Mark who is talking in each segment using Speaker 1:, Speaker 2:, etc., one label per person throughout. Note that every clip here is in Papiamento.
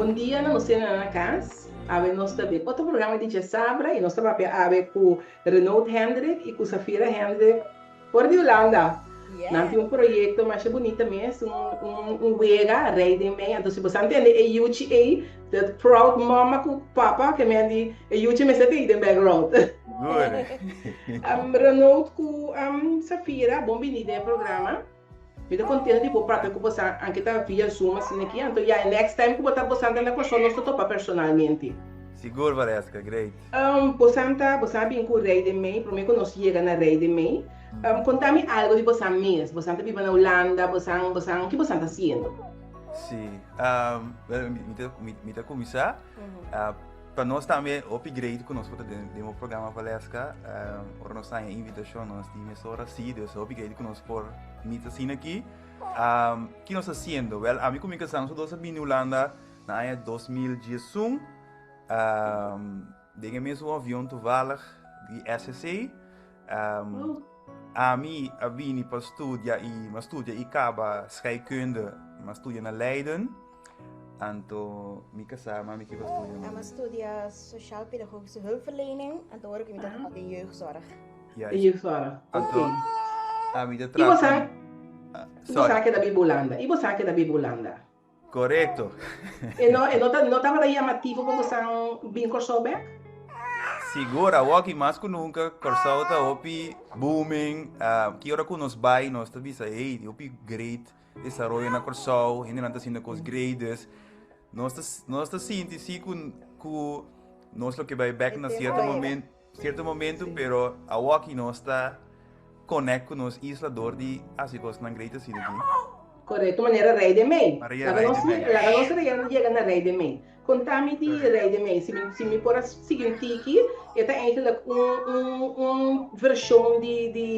Speaker 1: Bon dia na nos na na cas. Awe nos ta den otro programa di Djasabra y nos ta papia awe cu Renaud Hendrik y cu Safira Hendrik for di Hulanda. Nan tin un proyecto masha bunita mes, un un un wega, Rey den Mei. Anto si bo sa ntende e yuchi ey, the proud mama cu papa ke men di e yuchi mester ta ey den background.
Speaker 2: Good.
Speaker 1: Renaud cu Safira, bon bini den e programa. Mi ta contento di por papia cu bosan anke ta via Zoom asina aki. Anto ya e next time cu bo ta bosan ta na Kòrsou nos ta topa personalmente.
Speaker 2: Sigur Valeska, great.
Speaker 1: Bosan ta, bosan a bin cu Rey den Mei, prome cu nos yega na Rey den Mei. Conta mi algo di bosan mes, bosan ta biba na Hulanda, bosan, bosan, ki bosan ta haciendo?
Speaker 2: Si, bueno, mi ta, mi ta cuminsa. Pa nos tambe hopi great ku nos por ta den den bo programa Valeska. Ora nos haña invitashon nos di mesora sí, dus hopi great ku nos por meet asina aki. Ki nos ta hasiendo? Wèl ami ku mi kasá nos dos a bini Hulanda na aña 2011 den e mesun avion toevallig di SSC. Ami a bini pa studia i mi a studia i kaba scheikunde, mi a studia na Leiden. Anto mi kasá, mami ki bo studia
Speaker 3: mami? Ami a studia Sociaal Pedagogische Hulpverlening, anto ora ku mi ta traha den jeugdzorg.
Speaker 2: Ja,
Speaker 1: Den jeugdzorg, oké.
Speaker 2: Anto ami ta
Speaker 1: I
Speaker 2: traha
Speaker 1: bo sa,
Speaker 2: ku,
Speaker 1: i bo sa
Speaker 2: sorry.
Speaker 1: keda biba Hulanda, i bo sa keda biba Hulanda.
Speaker 2: Korekto.
Speaker 1: E no, e no ta, no tabata yamativo pa bosan bin Kòrsou bèk?
Speaker 2: Sigur, awoki mas ku nunka Kòrsou ta hopi booming, ki ora ku nos bai nos ta bisa hey, hopi great desaroyo na Kòrsou, hendenan ta haciendo kos great, dus nos ta nos ta sinti si ku ku nos lo ke bai bèk na sierto momento sierto momento, pero awoki nos ta connect ku nos isla dor di hasi kosnan great asina aki.
Speaker 1: Korekto, manera Rei den Mei.
Speaker 2: Manera
Speaker 1: Laga
Speaker 2: Rei
Speaker 1: nos
Speaker 2: den Mei.
Speaker 1: laga nos rea yega na Rei den Mei. Konta mi di Rei den Mei, si mi si mi por a sigui un tiki, e ta eigenlijk un un un vershon di di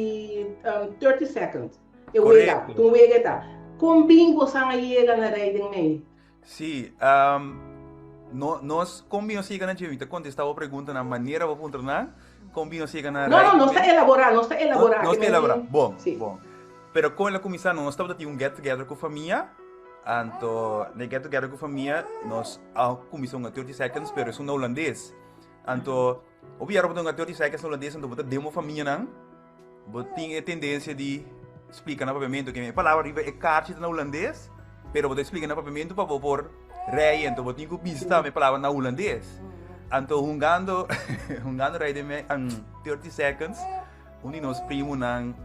Speaker 1: 30 seconds. E wega,
Speaker 2: Korekto.
Speaker 1: un wega e ta. Kon bin bosan a yega na Rei den Mei?
Speaker 2: Sí, no, nos, kon bin nos yega na dje? Mi ta kontestá bo pregunta na manera bo puntra nan. Kon bin nos yega na
Speaker 1: No,
Speaker 2: Rei
Speaker 1: no,
Speaker 2: den
Speaker 1: nos ta
Speaker 2: Mei?
Speaker 1: elaborá, nos ta
Speaker 2: No,
Speaker 1: elaborá.
Speaker 2: nos
Speaker 1: Ke
Speaker 2: ta
Speaker 1: men
Speaker 2: elaborá.
Speaker 1: di,
Speaker 2: Bon,
Speaker 1: sí.
Speaker 2: bon. Pero kon el a kuminsá? Nos tabata tin un get together ku famia. Anto, na e get together ku famia, nos a kuminsá hunga 30 seconds, pero esun na hulandes. Anto, hopi yara bo ta hunga 30 seconds na hulandes, anto bo ta den bo famianan. Bo tin e tendensia di splika na papiamentu ke e palabra riba e karchi ta na hulandes, pero bo ta splika na papiamentu pa bo por rei, anto bo tin ku bisa tambe e palabra na hulandes. Anto hungando hungando rei den 30 seconds, un di nos primonan,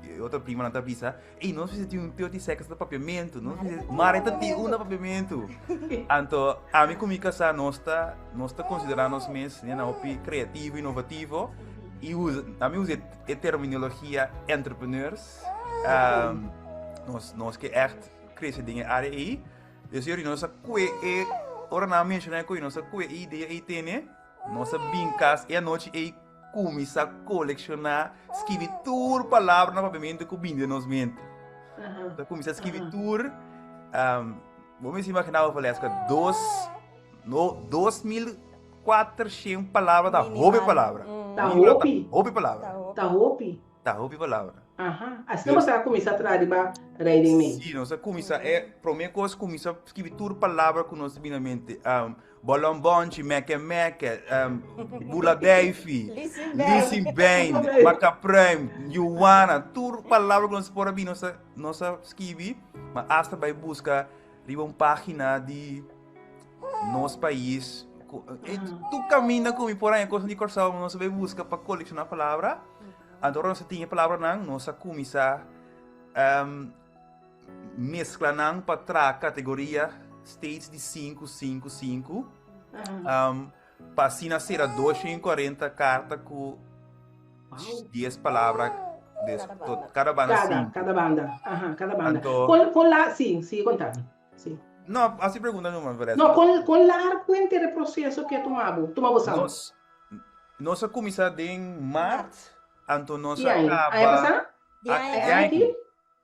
Speaker 2: e otro primonan ta bisa, Ey, nos mester tin un 30 seconds na papiamentu, nos mester, mare ta tin un na papiamentu. Anto, ami ku mi kasá nos ta, nos ta konsiderá nos mes nena hopi kreativo, inovativo, i usa, ami usa e terminologia entrepreneurs. Um, nos, nos ke ègt krese den e área ei. Dus yori nos a kue e, ora nan a menshoná e koe, nos a kue e idea ei tene, nos a bin kas e anochi ei Kuminsá kolekshoná, skibi tur palabra na papiamentu ku bini den nos mente. Ta kuminsá skibi tur, bo mester imaginá bo Valeska, dos, no, 2400 palabra ta hopi palabra.
Speaker 1: Ta hopi.
Speaker 2: Hopi palabra.
Speaker 1: Ta hopi.
Speaker 2: Ta hopi palabra.
Speaker 1: Aha, asina bo sa kuminsá traha riba Rei den Mei.
Speaker 2: Sí, nos a kuminsá, e promé kos kuminsá skibi tur palabra ku nos ta bini na mente. Bolonbonchi, meke meke, bula duifi, lisinbein, makapruim, yuwana, tur palabra ku nos por a bini nos a nos a skibi, ma asta bai buska riba un página di nos pais ku tur kaminda ku mi por haña kosnan di Kòrsou nos a bai buska pa kolekshoná palabra, anto ora nos a tin e palabranan nos a kuminsá Mezcla nan pa traha categoria states di sinku, sinku, sinku. Um, pa asina sera 240 carta cu 10 palabra des,
Speaker 3: Cada
Speaker 2: tot,
Speaker 3: banda.
Speaker 2: cada banda
Speaker 1: Cada,
Speaker 2: sinku.
Speaker 1: cada banda. Aha, cada banda.
Speaker 2: Anto,
Speaker 1: Con, con la, sí, sí, contame. Sí.
Speaker 2: no, hasi pregunta numa, Vanessa.
Speaker 1: No, con, con largo henter e proceso ke tuma bo, tuma bo san?
Speaker 2: Nos, nos a cuminsa den maart, anto nos
Speaker 1: Ki
Speaker 2: a
Speaker 1: aña? Aña
Speaker 2: caba,
Speaker 1: pasá?
Speaker 3: Di
Speaker 2: a,
Speaker 3: aña
Speaker 2: di
Speaker 1: Aña
Speaker 2: aña
Speaker 1: aki?
Speaker 2: aki.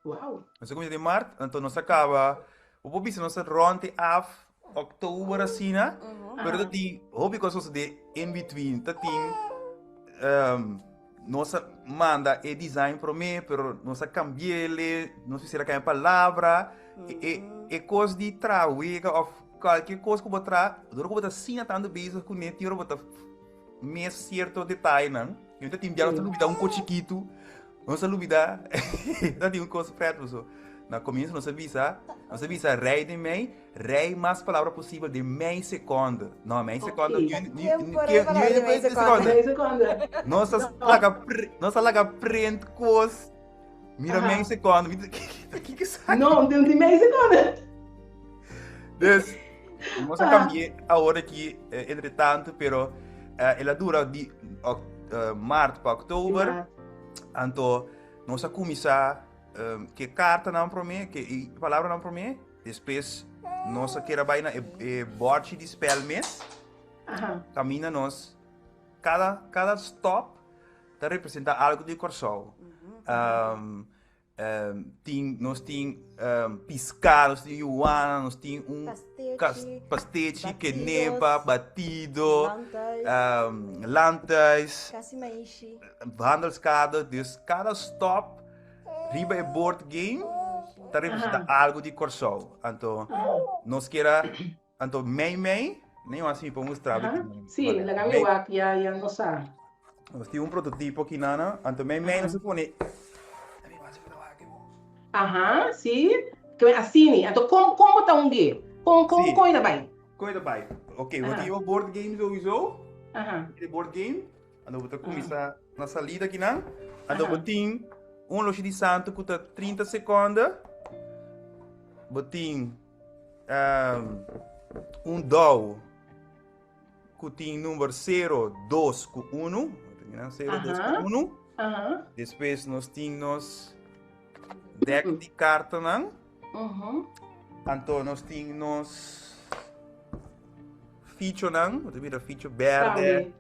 Speaker 1: Wow.
Speaker 2: Nos a kuminsá den mart, anto nos a kaba, bo por bisa nos a rònt e af òktober asina, pero ta tin hopi kos sosodé in between. Ta tin nos a manda e design promé, pero nos a kambi'é, nos mester a kambia palabra. E e kos di traha wega òf. kualke kos ku bo traha, dor ku bo ta asina tantu bezig kuné, tin ora bo ta mis sierto detayenan. I ta tin bia nos ta lubida un kos chikitu, nos ta lubida, ta tin un kos prèt paso. Na komienso nos a bisa, nos a bisa rei den mei, rei mas palabra posibel den mei sekonde. No, mei sekonde,
Speaker 3: Ok.
Speaker 2: ni, ni,
Speaker 3: Ken
Speaker 2: ni,
Speaker 3: por
Speaker 2: ni,
Speaker 3: rei palabra
Speaker 2: ni
Speaker 3: den mei
Speaker 2: mei sekonde.
Speaker 1: Mei sekonde.
Speaker 2: Nos a laga, nos a laga print kos. Mira
Speaker 1: Aha.
Speaker 2: mei sekonde. Mi ta, kiko esaki?
Speaker 1: No, den di mei sekonde.
Speaker 2: Dus, nos a
Speaker 1: Ah.
Speaker 2: cambié ahora aquí, eh, entre tanto, pero eh, el a dura di ok, eh, maart pa oktober.
Speaker 1: Maart.
Speaker 2: Anto, nos a cuminsa eh, ke cartanan promé, ke i palabranan promé. Despues, nos a kera bai na e, e bordje di spel mes.
Speaker 1: Aha.
Speaker 2: Camina nos, cada, cada stop ta representa algo di Kòrsou. Um, um, tin, nos tin um, piská, nos tin yuana, nos tin un
Speaker 3: Pastechi,
Speaker 2: pastechi,
Speaker 3: batidos,
Speaker 2: kenepa, batido,
Speaker 3: landhuis,
Speaker 2: um, landhuis,
Speaker 3: kasi maishi.
Speaker 2: handelskade. Dus kada stop riba e board game ta representa algo di Kòrsou. Anto, nos kier Anto mei mei, nee así mi por mustra
Speaker 1: Aha.
Speaker 2: ki.
Speaker 1: Sí, laga mi wak ya ya no sa.
Speaker 2: Nos tin un prototipo aki nana, anto mei mei nos a pone.
Speaker 1: Aha, sí. Ke asini. Anto kon kon bo ta unge? Kon kon
Speaker 2: Sí.
Speaker 1: kon ta bai?
Speaker 2: Kon ta bai? Ok, bo
Speaker 1: Aha.
Speaker 2: tin un board game sowieso.
Speaker 1: Aha.
Speaker 2: E board game. Anto bo ta kuminsá na salida akinan. Anto bo tin un loshi di santu ku ta 30 sekonde. Bo tin un dou ku tin number 0, 2 ku 1. 0, 2 ku 1. Despues nos tin nos dek di kartanan. Anto nos tin nos fichonan. Bo ta mira ficho berde.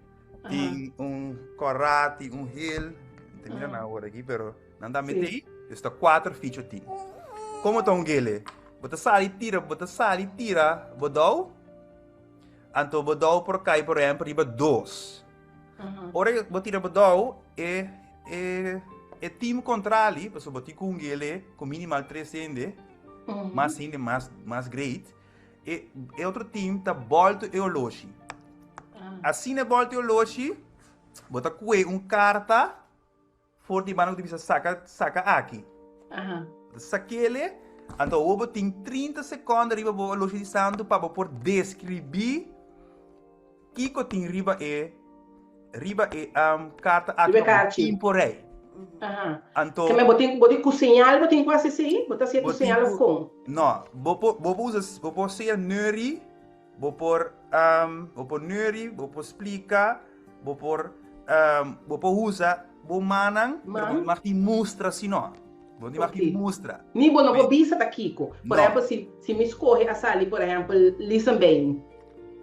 Speaker 2: Tin un kòrá, tin un hel. No ta mira nan awor aki, pero nan ta mete ei. Dus ta kuater ficho tin. Komo ta un gele? Bo ta sali tira, bo ta sali tira bo dou. Anto bo dou por kai por ehempel riba dos. Ora bo tira bo dou, e e e team kontrali, pasobra bo tin ku un gele ku minimal tres hende, mas hende mas mas great. E, e otro team ta bolto e oloshi. Asina e bolto e oloshi, bo ta kue un karta for di banda ku ta bisa saka, saka aki.
Speaker 1: Aha.
Speaker 2: Sakele, anto awor bo tin 30 sekonde riba bo oloshi di santu pa bo por deskribí Kiko tin riba e riba e um, karta aki
Speaker 1: Riba e
Speaker 2: pa bo
Speaker 1: karchi.
Speaker 2: tin por rei?
Speaker 1: Aha.
Speaker 2: Anto
Speaker 1: Keme bo tin bo tin ku señal bo tin ku hasi esei? Bo ta hasié
Speaker 2: bo
Speaker 1: ku
Speaker 2: tin
Speaker 1: señal of
Speaker 2: ku
Speaker 1: kon?
Speaker 2: no, bo por bo por usa bo por sea neuri, bo por um, bo por neuri, bo por splika, bo por um, bo por usa bo mannan, pero bo
Speaker 1: Man?
Speaker 2: mag tin mustra si no. Bo tin mag tin
Speaker 1: Oké.
Speaker 2: mustra.
Speaker 1: Ni bo no por
Speaker 2: Me-
Speaker 1: bisa ta kiko. Por
Speaker 2: No.
Speaker 1: ehèmpel si si mi skohe a sali por ehèmpel Lisenbein.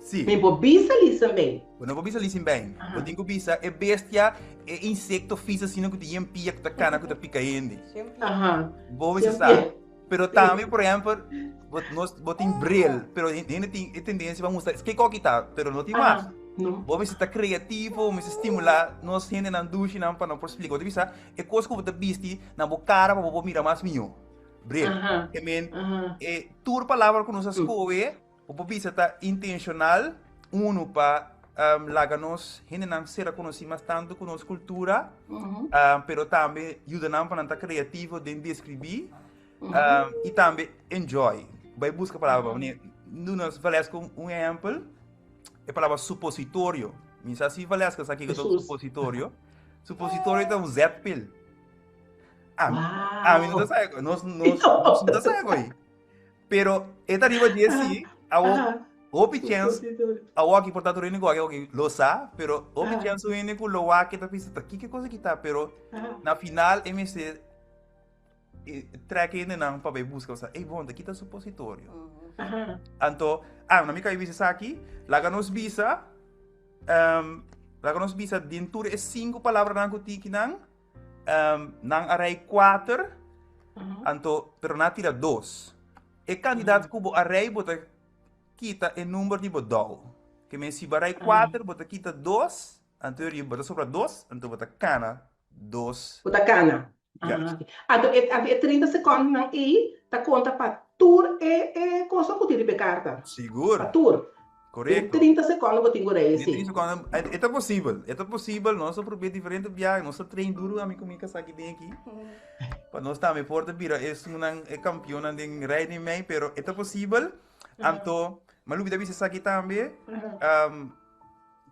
Speaker 2: Sí.
Speaker 1: Mi por bisa lisenbein.
Speaker 2: Bo no por bisa lisenbein.
Speaker 1: Aha.
Speaker 2: Bo tin ku bisa e bestia, e insekto fis asina ku tin yen pia, ku ta kana, ku ta pika hende.
Speaker 1: Aha.
Speaker 2: Bo mester
Speaker 1: Yen
Speaker 2: sa.
Speaker 1: pia.
Speaker 2: Pero tambe, por ehèmpel, bo, nos, bo tin bril, pero hende tin e tendensia pa mustra ke koki ta, pero no tin mas.
Speaker 1: Aha. No.
Speaker 2: Bo mester ta kreativo, bo mester stimulá nos hendenan dushinan pa nan por splika. Bo ta bisa e kos ku bo ta bisti na bo kara pa bo por mira mas mihó. Bril.
Speaker 1: Aha.
Speaker 2: Ke men,
Speaker 1: Aha.
Speaker 2: e tur palabra ku nos a skohe, Bo por bisa ta intencional, uno pa um, laga nos hendenan sera conocí mas tanto cu nos cultura, um, pero tambe yuda nan pa nan ta creativo den describí, um, y tambe enjoy. Bai busca palabra, uh -huh. Nos Valesca un, un ehempel, e palabra supositorio. Mi sa si Valesca sa kiko ta un supositorio. Supositorio ta un zetpil. A, wow. a mi no ta sa, nos, nos, nos no ta sa koi. Pero e ta riba dje si, awo hopi chens, awo aki por ta tur hende ku aki lo sa, pero hopi chens un hende ku lo wak ta bisa ta kiko cosa kita, pero na final e mester trek hendenan pa bai buska, sa, ey bon, ta kita supositorio. Anto, ah, na mi kai bisa esaki, laga nos bisa, um, laga nos bisa den tur e sinku palabranan ku tin kinan, Um, nan a rei kuater, anto, pero nan a tira dos. E kandidat ku bo a rei, bo ta kita e number di bo dou. Ke men si bo a rei kuater, bo ta kita dos, anto e bo ta sobra dos, anto bo ta kana dos.
Speaker 1: Bo ta kana.
Speaker 2: Juist.
Speaker 1: Ah, ok. Anto e, anto e 30 sekondenan ei ta konta pa tur e e kosnan ku tin riba e karta.
Speaker 2: Sigur.
Speaker 1: Pa tur.
Speaker 2: Korekto.
Speaker 1: Den 30 sekondo bo tin ku rei
Speaker 2: Den
Speaker 1: esei.
Speaker 2: 30 sekondo, e ta posibel, e ta posibel, nos a prob'é diferente biaha, nos a train duru ami ku mi kasá aki den aki, pa nos tambe por ta bira esunnan, e kampionnan den rei den mei, pero e ta posibel, anto, mi a lubida bisa esaki tambe,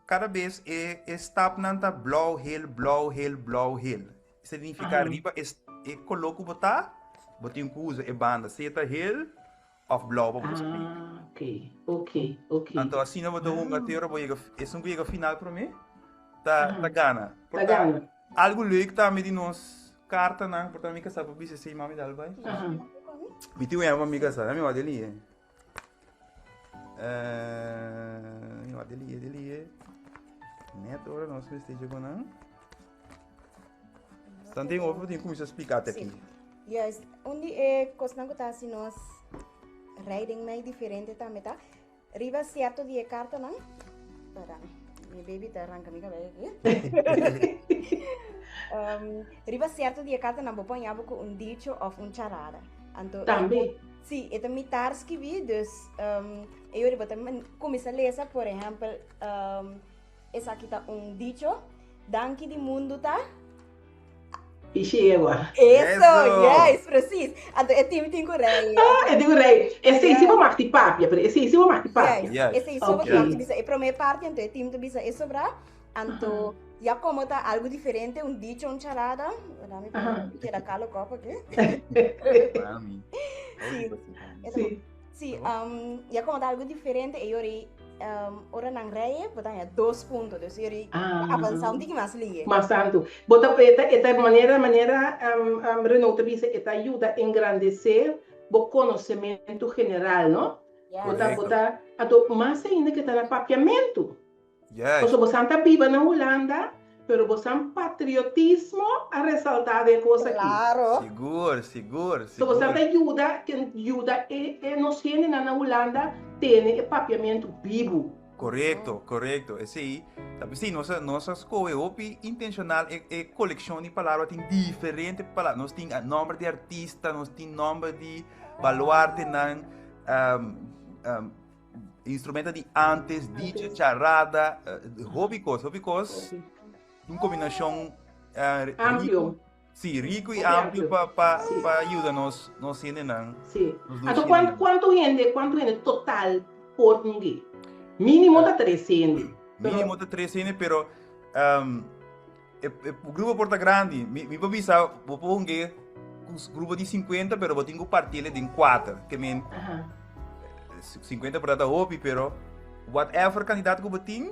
Speaker 2: kada bes e e stapnan ta blou, hel, blou, hel, blou, hel. Significa riba e e koló ku bo ta, bo tin ku usa e banda, sea ta hel òf blou pa bo spik.
Speaker 1: Ah, ok, ok, ok.
Speaker 2: Anto asina bo ta hunga te ora bo yega, esun ku yega final promé ta ta gana.
Speaker 1: Ta
Speaker 2: Por ta
Speaker 1: gana.
Speaker 2: algu leuk tambe di nos kartanan, por ta mi kasá por bisa esei mami dal bai. Mi tin un ehèmpel pa mi kasá, mi wak deli e. Mi wak deli e, deli e. Net ora nos mester dje nan. Tanten over tin kuminsá splika te aki.
Speaker 3: Juist, un di e kosnan ku ta hasi nos riding mei diferente tambe ta riba sierto di e kartanan. Para, mi baby ta ranka mi kabei aki. um, riba sierto di e kartanan bo pon yabo ku un dicho of un charada. Anto,
Speaker 1: Tambe.
Speaker 3: Sí, e ta mitar skibí, dus um, e yori bo ta kuminsá lesa, por ehèmpel, um, Esaki ta un dicho. Danki di mundu ta.
Speaker 1: Pishi egua.
Speaker 3: Eso, yes, precies. Anto e team tin ku rei.
Speaker 1: Ah, e tin ku rei. Esei si bo mag di papia, pero esei si bo mag di papia.
Speaker 3: Yes, esei si bo mag di bisa. E prome parti, anto e team ta bisa e sobra. Anto, ya komo ta algu diferente, un dicho, un charada. Dame keda kalo kop aki.
Speaker 2: Sí.
Speaker 3: Sí. Sí, um, ya como ta algo diferente, e yori um, ora nan reye, bo ta haña dos punto, dus yori
Speaker 1: Ah.
Speaker 3: avansa un tiki mas liye.
Speaker 1: Mas tantu. Bo ta, e ta, e ta manera, manera um, um, Renaud ta bisa, e ta yuda engrandesé bo konosementu general, no?
Speaker 3: Yes.
Speaker 1: Bo ta, bo
Speaker 2: Correcto.
Speaker 1: ta, anto mas ainda ke ta na papiamentu.
Speaker 2: Yes.
Speaker 1: Pasobra bosan ta biba na Hulanda, pero bosan patriotismo a resaltá den e kos aki.
Speaker 3: Claro.
Speaker 2: Sigur, sigur,
Speaker 1: So bosan
Speaker 2: sigur.
Speaker 1: ta yuda, yuda e e nos hendenan na Hulanda tene e papiamentu bibu.
Speaker 2: Korekto, korekto. Esei ta p'esei nos a nos a skohe hopi intenshonal e e kolekshon di palabra tin diferente palabra. Nos tin nòmber di artista, nos tin nòmber di baluartenan, Instrumento di antes, dicho, charada, hopi kos, hopi kos. Un kombinashon
Speaker 1: amplio.
Speaker 2: Sí, rico y amplio pa pa pa yuda nos nos hendenan.
Speaker 1: Sí. Anto kuantu kuantu hende, kuantu hende total por hung'é? Mínimo ta tres hende.
Speaker 2: Mínimo ta tres hende, pero E grupo por ta grandi. Mi, mi por bisa, bo por hungue un grupo di 50, pero bo tin ku partiele den kuater. Ke men,
Speaker 1: Aha.
Speaker 2: 50 por ta hopi, pero whatever kandidat ku bo tin,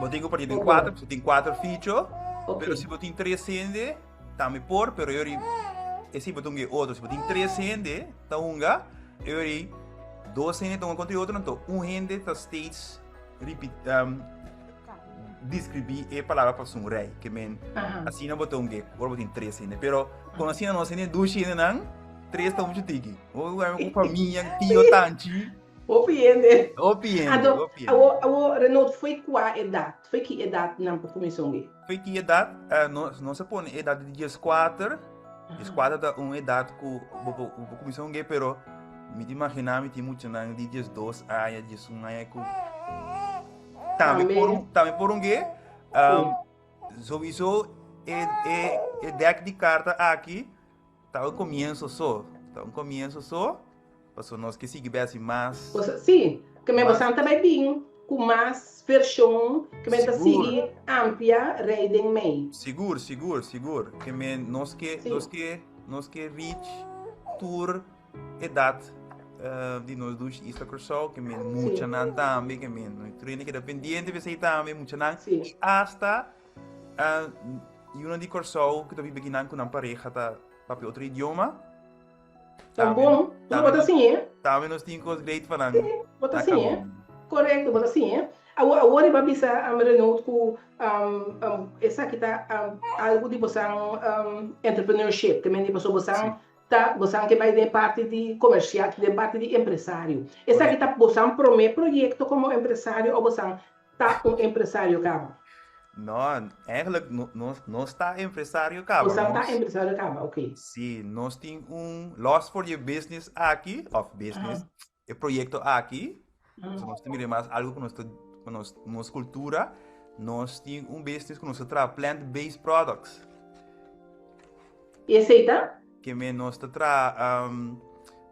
Speaker 2: bo tin ku parti den
Speaker 1: Ok.
Speaker 2: kuater, bo tin kuater ficho,
Speaker 1: Ok.
Speaker 2: pero si bo tin tres hende, tambe por, pero yori, e si bo ta hungue otro. Si bo tin tres hende ta hunga, yori dos hende ta hunga kontra e otro, anto un hende ta steeds repeat, um, describí e palabra pa sun rei, ke men asina bo ta un ge, ora bo tin tres hende, pero kono asina nos hende dushi hende nan, tres ta muchu tiki. Bo ku famia, tio, tanchi.
Speaker 1: Hopi hende.
Speaker 2: Hopi hende,
Speaker 1: Anto,
Speaker 2: hopi hende.
Speaker 1: awo, awo Renaud, foi kua edat? Foi ki edat nan por kuminsá un ge?
Speaker 2: Foi ki edat? Nos, nos a pone edat di dieskuater. Dieskuater ta un edat ku bo por, bo por kuminsá un ge, pero mi ta imaginá mi tin muchanan di diesdos aña, diesun aña ku Tambe por un, tambe por un ge. Um, sowieso e, e, e deck di carta aki ta un comienzo so. Ta un comienzo so. Paso nos ke sigui besi mas.
Speaker 1: Pues, sí, ke men bosan ta bai bin ku mas version, ke men ta sigui amplia rei den mei.
Speaker 2: Sigur, sigur, sigur. Ke men nos ke, sí. nos ke, nos ke reach tur Edat di nos dushi Isla Kòrsou, ke men muchanan tambe, ke men tur hende keda pendiente p'esei tambe, muchanan i asta yunan di Kòrsou ku ta biba akinan ku nan pareha ta papia otro idioma.
Speaker 1: Ta bon, bo ta siñ'é.
Speaker 2: Tambe nos tin kos great pa nan.
Speaker 1: Sí, bo ta siñ'é. Korekto, bo ta siñ'é. Awor, awor riba bisa Renaud ku esaki ta algu di bosan entrepreneurship, ke men di pasobra bosan Ta bosan ke bai den parti di komersial, den parti di empresario. Esaki ta bosan promé proyekto komo empresario o bosan ta un empresario kaba?
Speaker 2: No, eigenlijk no, nos, nos ta empresario kaba.
Speaker 1: Nos ta empresario kaba, oké.
Speaker 2: Sí, nos tin un los for je business aki, of business, e proyecto aki. So nos ta mira mas algo ku nos ta, ku nos, nos cultura. Nos tin un business ku nos ta traha plant-based products.
Speaker 1: I esei ta?
Speaker 2: Ke men nos ta traha, um,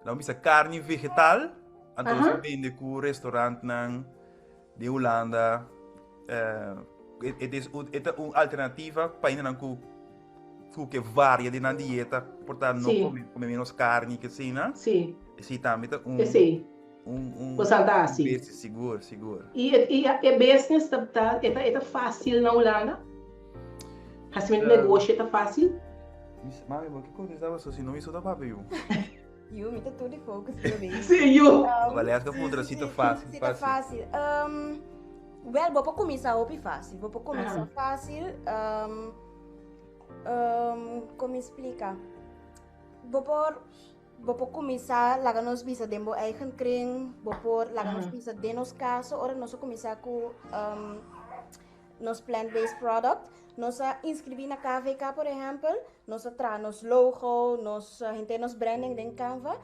Speaker 2: laat me bisa carne vegetal. Anto nos ta bende ku restaurantnan di Hulanda. Eh, het is un, het un alternativa pa hendenan ku ku ke varia di nan dieta, por ta no come, come menos carne que asina.
Speaker 1: Sí.
Speaker 2: Sí, tambe ta un
Speaker 1: Esei.
Speaker 2: un un
Speaker 1: Bosan ta hasi.
Speaker 2: business, sigur, sigur.
Speaker 1: I e i e business ta ta e ta e ta fácil na Hulanda? Hasimentu negoshi ta fácil?
Speaker 2: Mami, bo ke kontestá pasobra si no mi so ta papia yu.
Speaker 3: Yu, mi ta tur di focus riba mi.
Speaker 1: Sí, yu.
Speaker 2: Valeska puntra si ta fácil,
Speaker 3: Si ta
Speaker 2: fácil.
Speaker 3: fácil. Um, wel, bo por kuminsá hopi fácil. Bo por kuminsá fácil. Um, um, kon mi splika? Bo por, bo por kuminsá laga nos bisa den bo eigen kring. Bo por laga nos bisa den nos kaso ora nos a kuminsá ku um, nos plant-based product. Nos a inscribí na KVK, por ehempel. Nos a traha nos logo, nos henter nos branding den Canva.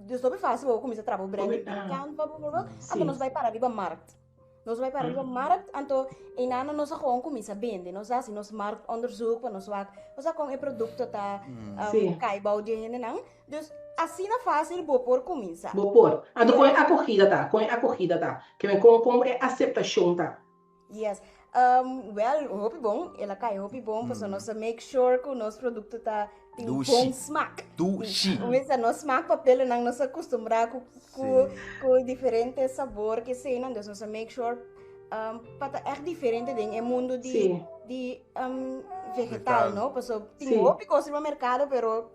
Speaker 3: Dus hopi fácil bo kuminsá traha bo branding den Canva, bijvoorbeeld. Anto nos bai para riba markt. Nos bai para riba markt, anto einan nos a gewoon kuminsá bende. Nos a hasi nos marktonderzoek pa nos wak, osea kon e produkto ta kai bou di e hendenan. Dus asina fácil bo por kuminsá.
Speaker 1: Bo por. Anto kon e akogida ta? Kon e akogida ta? Ke men kon kon e aseptashon ta?
Speaker 3: Yes. Um, well, hopi bon. El a kai hopi bon, pasobra nos a make sure ku nos produkto ta tin
Speaker 2: Dushi.
Speaker 3: bon smak.
Speaker 2: Dushi.
Speaker 3: Mesa nos smak papelennan nos a kustumbrá ku ku
Speaker 2: Sí.
Speaker 3: ku diferente sabor ke eseinan, dus nos a make sure um, pa ta echt diferente den e mundu di
Speaker 1: Sí.
Speaker 3: di um, vegetal,
Speaker 2: Vegetal.
Speaker 3: no? Pasobra tin
Speaker 1: Sí.
Speaker 3: hopi kos riba merkado, pero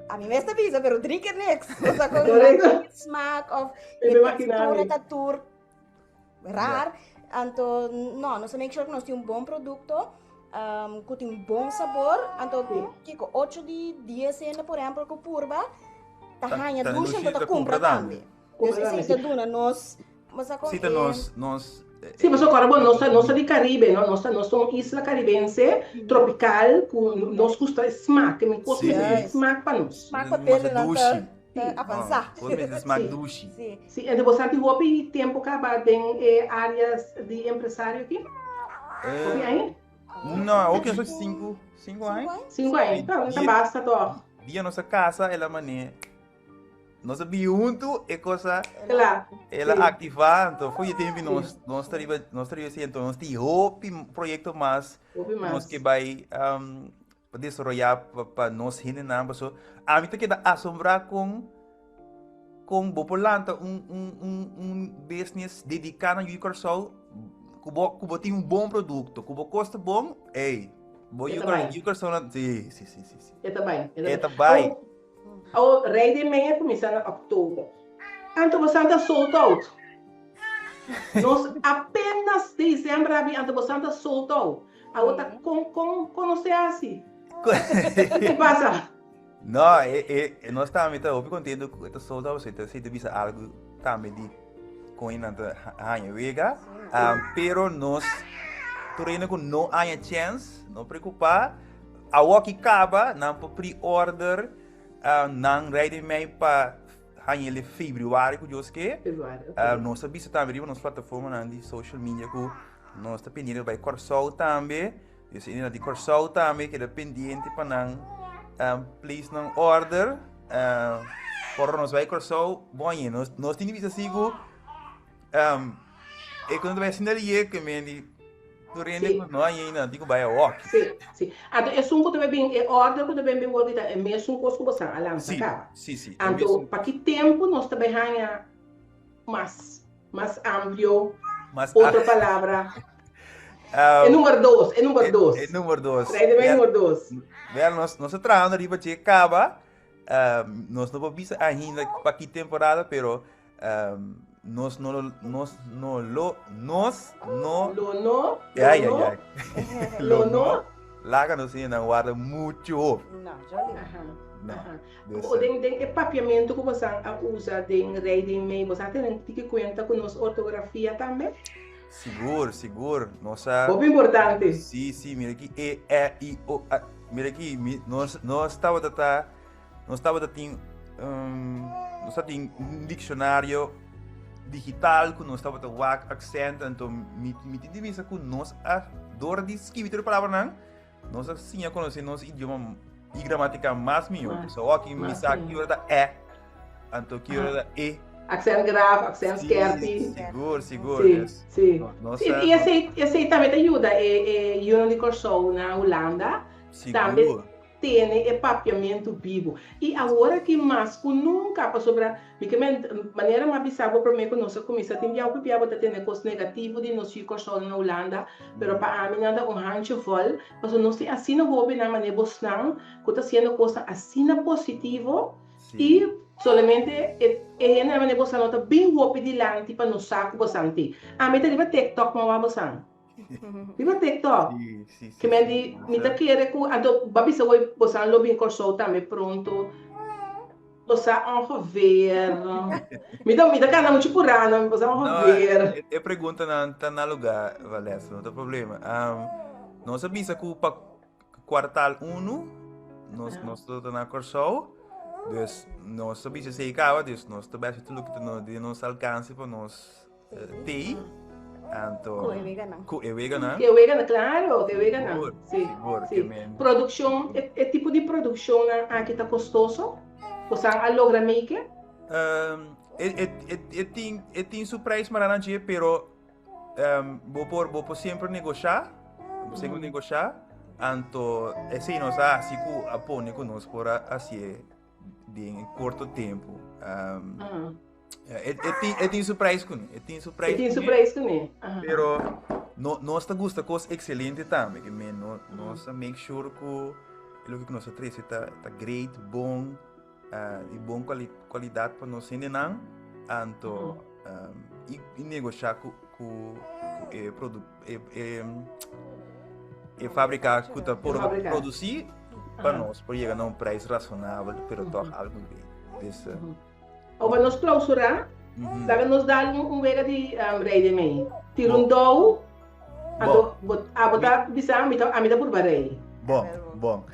Speaker 3: A mi mes ta bisa, pero drie keer niks. O sea, con
Speaker 1: Correcto.
Speaker 3: smaak of
Speaker 1: Me
Speaker 3: e
Speaker 1: imagina
Speaker 3: textura
Speaker 1: mi.
Speaker 3: ta tur raar. Anto, no, nos make sure que nos tin un bon producto, um, que tin un bon sabor. Anto,
Speaker 1: Sí.
Speaker 3: kiko, 8 di 10 hende, por ejemplo, que purba, ta
Speaker 2: Ta-
Speaker 3: haña
Speaker 2: ta
Speaker 3: dushi,
Speaker 2: dushi,
Speaker 3: anto ta
Speaker 2: ta
Speaker 3: compra
Speaker 2: compra tambe.
Speaker 3: tambe. Dus
Speaker 1: Compra
Speaker 3: esei
Speaker 1: tambe,
Speaker 3: ta duna nos, Masa con
Speaker 2: Sí, ta
Speaker 3: e
Speaker 2: nos, nos.
Speaker 1: Sí, pasobra ora bo nos ta nos ta di Caribe, no? Nos ta nos ta un isla caribense tropical ku nos gusta e smak, e kos
Speaker 2: Sí.
Speaker 1: mester tin smak pa nos.
Speaker 3: Smak
Speaker 2: Nos
Speaker 3: papel
Speaker 2: mester
Speaker 3: nan ta
Speaker 2: dushi.
Speaker 3: ta avansa.
Speaker 2: Kos mester smak
Speaker 1: Sí.
Speaker 2: dushi.
Speaker 3: Sí.
Speaker 1: Sí, ente bo sa tin hopi tempo kaba den e área di empresario aki? Hopi aña?
Speaker 2: No, hopi aña, sinku, sinku aña.
Speaker 1: Sinku aña, ta, ta basta tòg.
Speaker 2: Dia nos a kasa el a man'é Nos a bini huntu e cosa
Speaker 1: Kla.
Speaker 2: el a
Speaker 1: Sí.
Speaker 2: activa, anto foi e tempo
Speaker 1: Sí.
Speaker 2: nos nos ta riba nos ta riba esei, anto nos tin hopi proyecto mas
Speaker 1: Hopi
Speaker 2: nos
Speaker 1: mas.
Speaker 2: ke bai um, pa desaroyá pa, pa nos hendenan paso ami ta keda asombrá kon kon bo por lanta un un un un business dediká na Yu Kòrsou ku bo ku bo tin un bon produkto ku bo kos ta bon ey bo
Speaker 1: E
Speaker 2: Yu
Speaker 1: ta bai.
Speaker 2: Yu Kòrsou nan si si si si si
Speaker 1: E ta bai. E ta
Speaker 2: e ta
Speaker 1: bai.
Speaker 2: bai.
Speaker 1: Awor, Awor, Rey den Mei a kuminsá na òktober. Anto bosan ta sold out. Nos apenas desèmber a bin, anto bosan ta sold out. Awor ta kon kon kon nos te hasi? Ke pasa?
Speaker 2: No, e e nos tambe ta hopi kontento ku e ta sold out, pasobra esei ta bisa algu tambe di kon e nan ta haña wega. Pero nos tur hende ku no haña chèns, no preokupá. Awor ki kaba, nan por pre-order nan Rey den Mei pa haña el februari ku Dios ke.
Speaker 1: Februari, ok.
Speaker 2: Nos a bisa tambe riba nos plataformanan di social media ku nos ta pendiente pa bai Kòrsou tambe. Dus hende di Kòrsou tambe keda pendiente pa nan place nan order. Ora nos bai Kòrsou, bon aña nos tin di bisa si ku e ku no ta bai asina lié ke men di Tur hende
Speaker 1: Sí.
Speaker 2: ku no haña ainda tin ku bai awor.
Speaker 1: Sí, sí. Anto esun ku ta bai bin, e order ku ta bin bin wòrdu ta e mesun kos ku bosan a lansa
Speaker 2: Sí,
Speaker 1: kaba.
Speaker 2: sí, sí. E
Speaker 1: Anto
Speaker 2: mesun
Speaker 1: pa ki tempu nos ta bai haña mas, mas amplio,
Speaker 2: Mas
Speaker 1: otro palabra? E number dos, e number dos.
Speaker 2: E number dos.
Speaker 1: Trae de number dos.
Speaker 2: Wel, nos, nos ta trahando riba dje kaba. Nos no por bisa ainda pa ki temporada, pero Nos no lo, nos no lo, nos no.
Speaker 1: Lo no, lo
Speaker 2: Ay, ay,
Speaker 1: no,
Speaker 2: ay.
Speaker 1: lo no.
Speaker 2: Laga nos hendenan warda mucho hopi.
Speaker 3: No, jolly.
Speaker 1: Aha,
Speaker 2: No.
Speaker 1: aha.
Speaker 2: Dus,
Speaker 1: O den, den e papiamentu ku bosan a usa den Rei den Mei, bosan a tene tiki kuenta ku nos ortografia tambe?
Speaker 2: Sigur, sigur. Nos a...
Speaker 1: Hopi importante.
Speaker 2: Sí, sí, mira aki E, E, I, O, A. Mira aki, mi, nos, nos tabata ta, nos tabata tin, um, nos tabatin un diccionario digital ku nos tabata wak accent, anto mi, mi tin di bisa ku nos a, door di skibi tur e palabranan, Nos a siña conoce nos idioma y gramatica mas mihor.
Speaker 1: Mas,
Speaker 2: So aki mi
Speaker 1: mas
Speaker 2: sa
Speaker 1: mihor.
Speaker 2: ki ora ta e, anto ki ora ta e.
Speaker 1: Accent grave, accent
Speaker 2: Sí,
Speaker 1: skerpi.
Speaker 2: sigur, sigur.
Speaker 1: Sí,
Speaker 2: Dus,
Speaker 1: sí.
Speaker 2: no- nos
Speaker 1: Sí,
Speaker 2: a-
Speaker 1: i esei, esei tambe ta yuda e, e yunan di Kòrsou na Hulanda tambe
Speaker 2: Sigur.
Speaker 1: tene e papiamentu bibu. I awor aki mas ku nunka, pasobra mi ke men, manera mi a bisa bo promé ku nos a kuminsá tin biaha hopi biaha bo ta tende kos negativo di nos yu Kòrsou na Hulanda, pero pa ami nan ta un handje vòl, pasobra nos tin asina hóbennan manera bosnan ku ta hasiendo kosnan asina positivo i solamente e e hendenan manera bosan no ta bin hopi dilanti pa nos sa ku bosan tin. Ami ta riba TikTok mawá bosan. Riba TikTok.
Speaker 2: Sí, sí, sí.
Speaker 1: Ke men di, mi ta kere ku, anto bo a bisa hoy bosan lo bin Kòrsou tambe pronto. Bo sa ongeveer. Mi ta, mi ta kana muchu purá no, bo sa
Speaker 2: No,
Speaker 1: ongeveer.
Speaker 2: e, e preguntanan ta na lugá, Valessa, no ta problema. Um, nos a bisa ku pa kwartaal unu nos, nos ta na Kòrsou. Dus nos a bisa esei kaba, dus nos ta bèsha tur loke ta no, den nos alkanse pa nos Tei, anto...
Speaker 3: Ku e weganan.
Speaker 2: Ku e weganan.
Speaker 1: Ku e weganan, klaro, ku e weganan.
Speaker 2: Sigur,
Speaker 1: Sí,
Speaker 2: sigur,
Speaker 1: sí.
Speaker 2: ke men.
Speaker 1: Produkshon, e, e tipo di produkshonnan aki ta kostoso? Bosan a logra make?
Speaker 2: Ehm, e, e, e, e tin, e tin su prijs maranan dje, pero ehm, bo por, bo por semper negoshá, bo por semper negoshá, anto esei nos a hasi ku a pone ku nos por a hasié den e korto tempu. Ehm,
Speaker 1: Aha.
Speaker 2: E, e, tin, e tin su prijs kuné. E tin su prijs
Speaker 1: E tin su
Speaker 2: kuné.
Speaker 1: prijs kuné. Aha.
Speaker 2: Pero no, nos ta gusta kos excelente tambe. Ke men no, nos a make sure ku loke ku nos a trese ta, ta great, bon, uh, di bon kwali, kwalidat pa nos hendenan. Anto, um, i, i negosha ku, ku, ku e produ, e, e, e fabrika ku ta por
Speaker 1: Fabrika.
Speaker 2: produsi pa
Speaker 1: Aha.
Speaker 2: nos por yega na un prijs rasonabel, pero toch algo great. Dus, uh,
Speaker 1: Ora nos klausurá, laga nos dal un wega di rei den mei. Tira un dou, anto bo abo ta bisa mi ta ami ta purba rei.
Speaker 2: Bon, bon.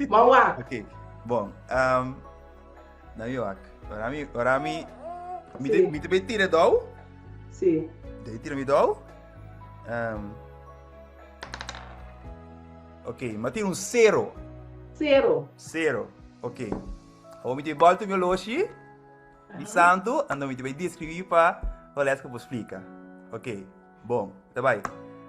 Speaker 1: Bon wak.
Speaker 2: Ok, bon. Um, na mi wak. Ora mi, ora mi, mi te, mi te be tira dou.
Speaker 1: Sí.
Speaker 2: Te tira mi dou. Um, ok, ma tira un zero.
Speaker 1: Zero.
Speaker 2: Zero, ok. Awor mi ta bai bolta mi oloshi di santu, anto mi ta bai describi pa Valeska por splika. Ok, bon, ta bai.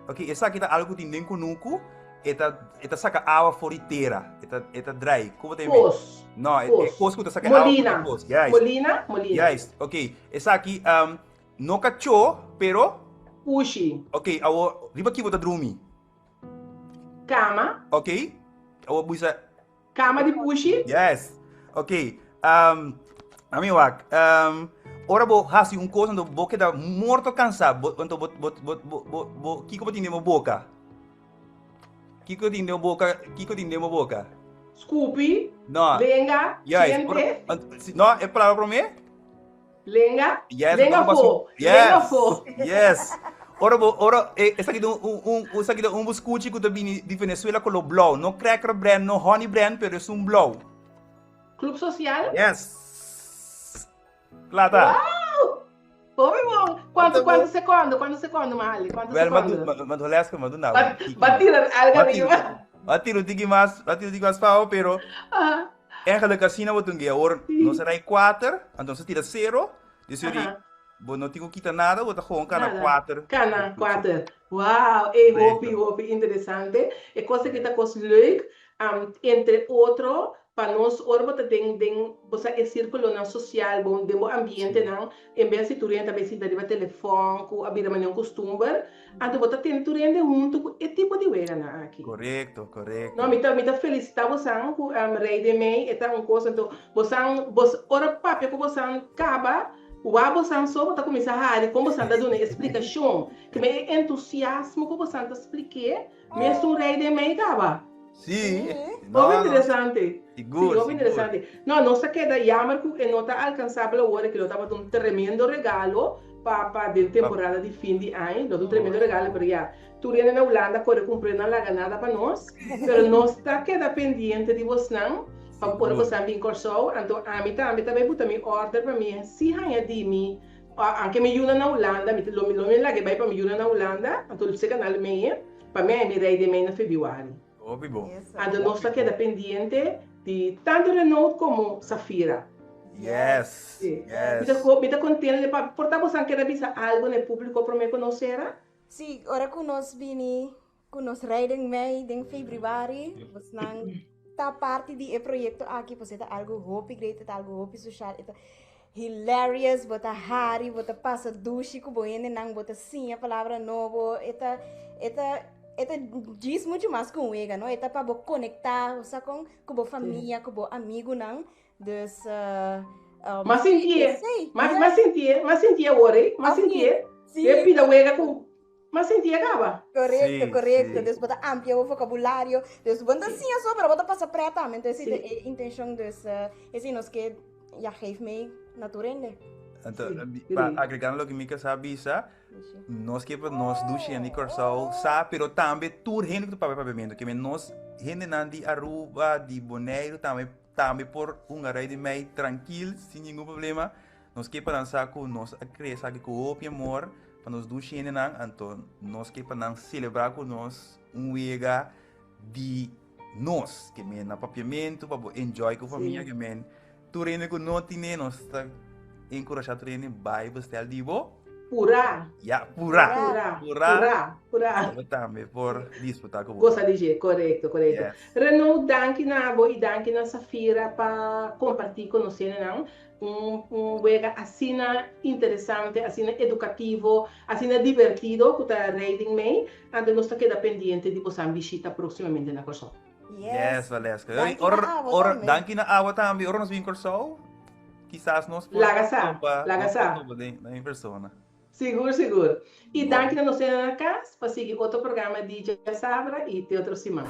Speaker 2: Ok, esaki ta algu ku tin den kunuku, e ta, e ta saka awa for di tera, e ta, e ta drai. Komo ta yama?
Speaker 1: Pos.
Speaker 2: No, e, e
Speaker 1: Pos.
Speaker 2: kos ku ta saka awa for di
Speaker 1: Molina.
Speaker 2: pos. Juist.
Speaker 1: Molina, molina.
Speaker 2: Juist, ok. Esaki, um, no kachó, pero.
Speaker 1: Pushi.
Speaker 2: Ok, awor, riba ki bo ta drumi?
Speaker 1: Kama.
Speaker 2: Ok, awor bisa.
Speaker 1: Kama di pushi?
Speaker 2: Yes. Ok. Um, ami wak. Um, ora bo hasi un kos, anto bo keda morto kansá. Bo, anto bo, bo, bo, bo, bo, bo, kiko bo tin den bo boka? Kiko tin den bo boka? Kiko tin den bo boka?
Speaker 1: Skupi?
Speaker 2: No.
Speaker 1: Lenga?
Speaker 2: Juist. Ora,
Speaker 1: Djente?
Speaker 2: ant- si- no, e palabra promé?
Speaker 1: Lenga?
Speaker 2: Yes,
Speaker 1: Lenga
Speaker 2: ora bo
Speaker 1: fo.
Speaker 2: Yes.
Speaker 1: Lenga fo.
Speaker 2: Yes. Ora bo, ora, eh, esaki ta un, un, un, esaki ta un buscuchi ku ta bini di Venezuela color blauw. No cracker brand, no honey brand, pero es un blauw.
Speaker 1: Club Social?
Speaker 2: Yes. Plata.
Speaker 1: Wow! Hopi bon. Cuanto, cuanto secondo? Cuanto secondo, Mahali? Cuanto
Speaker 2: Wel, ma
Speaker 1: secondo?
Speaker 2: du, ma, ma Leska, ma du na.
Speaker 1: Ba, ba tira algo arriba.
Speaker 2: Ma tira un tiki mas, ma tira un tiki mas pao, pero
Speaker 1: Ah.
Speaker 2: Eigenlijk asina bo tin awor nos a rai kuater, anto nos a tira sero, dus yori bo no tin ku kita nada, bo ta gewoon kana kuater.
Speaker 1: Kana kuater. Wow, ey hopi hopi interesante. E kos aki ta kos leuk, entre otro pa nos ora bo ta den den bo sa e sirkulonan sosial bo den bo ambientenan, en bes di tur hende ta bay sinta riba telefòn ku a bira manera un kustumber, Anto bo ta tene tur hende huntu ku e tipo di weganan aki.
Speaker 2: Korekto, korekto.
Speaker 1: No, mi ta, mi ta felisitá bosan ku Rei den Mei, e ta un kos. Anto bosan, bos, ora papia ku bosan kaba, wak bosan so bo ta kuminsá hari kon bosan ta duna e splikashon. Keme e entusiasmo ku bosan ta splik'é, mesun Rei den Mei kaba.
Speaker 2: Sí,
Speaker 1: Hopi
Speaker 2: no, no.
Speaker 1: interesante. Sí,
Speaker 2: Sigur,
Speaker 1: hopi
Speaker 2: sigur.
Speaker 1: interesante. No, nos ta keda jammer ku e no ta alkansabel awor, e ke lo tabata un tremendo regalo. pa pa den temporada di fin di aña. Lo ta un tremendo regalo, pero ya, tur hende na Hulanda kore kumpr'é nan laga nada pa nos. Pero nos ta keda pendiente di bosnan pa ora bosnan bin Kòrsou. Anto ami tambe ta bai buta mi order pa mi si haña di mi, anke mi yunan na Hulanda, mi lo mi lag'é bai pa mi yunan na Hulanda, anto seka nan lo mei pa mi haña mi rei den mei na febrüari.
Speaker 2: Hopi bon.
Speaker 1: Anto nos ta keda pendiente di tanto Renault como Safira.
Speaker 2: Yes, yes.
Speaker 1: Mi ta mi ta contento de pa por ta bosan keda bisa algo na e publico prome cu nos cera?
Speaker 3: Sí, ora cu nos bini cu nos rijden mei den februari, bosnan ta parti di e proyecto aki, pues e ta algo hopi great, e ta algo hopi social, e ta hilarious, bo ta hari, bo ta pasa dushi ku bo hendenan, bo ta siña palabra nobo, e ta, e ta, e ta djis mucho mas ku un wega, no? E ta pa bo konektá, bo sa kon, ku bo famia, ku bo amigunan. Dus, uh,
Speaker 1: um, M'a sintié, m'a, m'a sintié, m'a sintié awor, eh? M'a sintié. E pida wega ku M'a sinti e caba.
Speaker 3: Correcto, sí, correcto. Sí. Dus bo ta amplia bo vocabulario. Dus bo ta siña so, pero bo ta pasa pret tambe. Entonces, sí. e intencion dus, uh, esei nos ke, ja, geef mee na tur hende.
Speaker 2: Anto, sí, pa agregando loke Mika sa bisa, nos ke pa nos dushi hende di Kòrsou sa, pero tambe tur hende ku ta papia papiamentu. Ke men nos hendenan di Aruba, di Boneiru tambe, tambe por hunga Rei di Mei trankil, sin ningun problema. Nos ke pa nan sa ku nos a krea esaki ku hopi amor pa nos dushi hendenan, anto nos ke pa nan selebrá ku nos un wega di nos, ke men na papiamentu pa bo enjoy ku famia, ke men tur hende ku no tine nos ta enkurashá tur hende bai bestel di bo.
Speaker 1: Purá.
Speaker 2: Ya, purá.
Speaker 1: Purá. Purá. Purá.
Speaker 2: Pa bo tambe por disfrutá ku bo.
Speaker 1: Gosa di dje, korekto, korekto.
Speaker 2: Yes.
Speaker 1: Renou, danki na bo i danki na Safira pa kompartí ku nos hendenan. Un un wega asina interesante, asina edukativo, asina divertido ku ta Riding May, anto nos ta keda pendiente di bosan bishita próksimamente na Kòrsou.
Speaker 2: Yes, Valeska.
Speaker 3: Danki na
Speaker 2: Ora,
Speaker 3: awa
Speaker 2: ora,
Speaker 3: tambe.
Speaker 2: danki na awa tambe. Ora nos bin Kòrsou, kisas nos por
Speaker 1: Laga sa,
Speaker 2: topa,
Speaker 1: laga
Speaker 2: nos por
Speaker 1: sa.
Speaker 2: topa den, den persona.
Speaker 1: Sigur, sigur. I
Speaker 2: Bon.
Speaker 1: danki na nos hende na kas pa sigui otro programa di Djasabra i te otro siman.